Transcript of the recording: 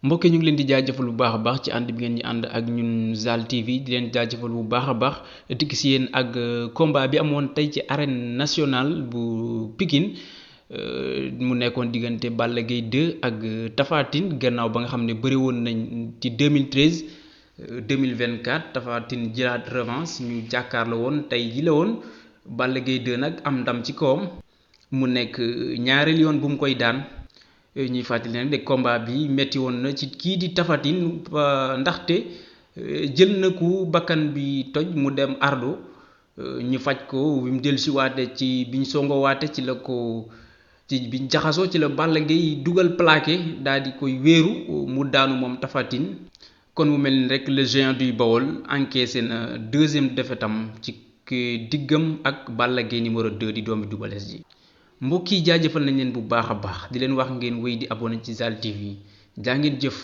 mbokk yi ñu ngi leen di jaajëfal bu baax a baax ci ànd bi ngeen ñu ànd ak ñun Zal TV di leen jaajëfal bu baax a baax dikk si yéen ak combat bi amoon tey ci arène nationale bu Pikine mu nekkoon diggante Balla Gaye 2 ak Tapha Tine gannaaw ba nga xam ne bëri woon nañ ci 2013 2024 Tapha Tine jëlaat revanche ñu jàkkaarloo woon tey ji la woon Balla Gaye 2 nag am ndam ci kawam mu nekk ñaareel yoon bu mu koy daan. ñuy fàttali nag de combat bi metti woon na ci kii di Tapha Tine ndaxte jël na ku bakkan bi toj mu dem ardo ñu faj ko bi mu dellu si waate ci biñ songo waate ci la ko ci biñ jaxasoo ci la Balla Gaye dugal plaqué daal di koy wéeru mu daanu moom Tapha Tine kon mu mel ni rek le géant du Baol encaissé na deuxième défaite am ci diggam ak Balla Gaye numéro 2 di doomi Double Less ji mbokk yi jaajëfal nañ leen bu baax a baax di leen wax ngeen wéy di abonné ci Zal TV jaa ngeen jëf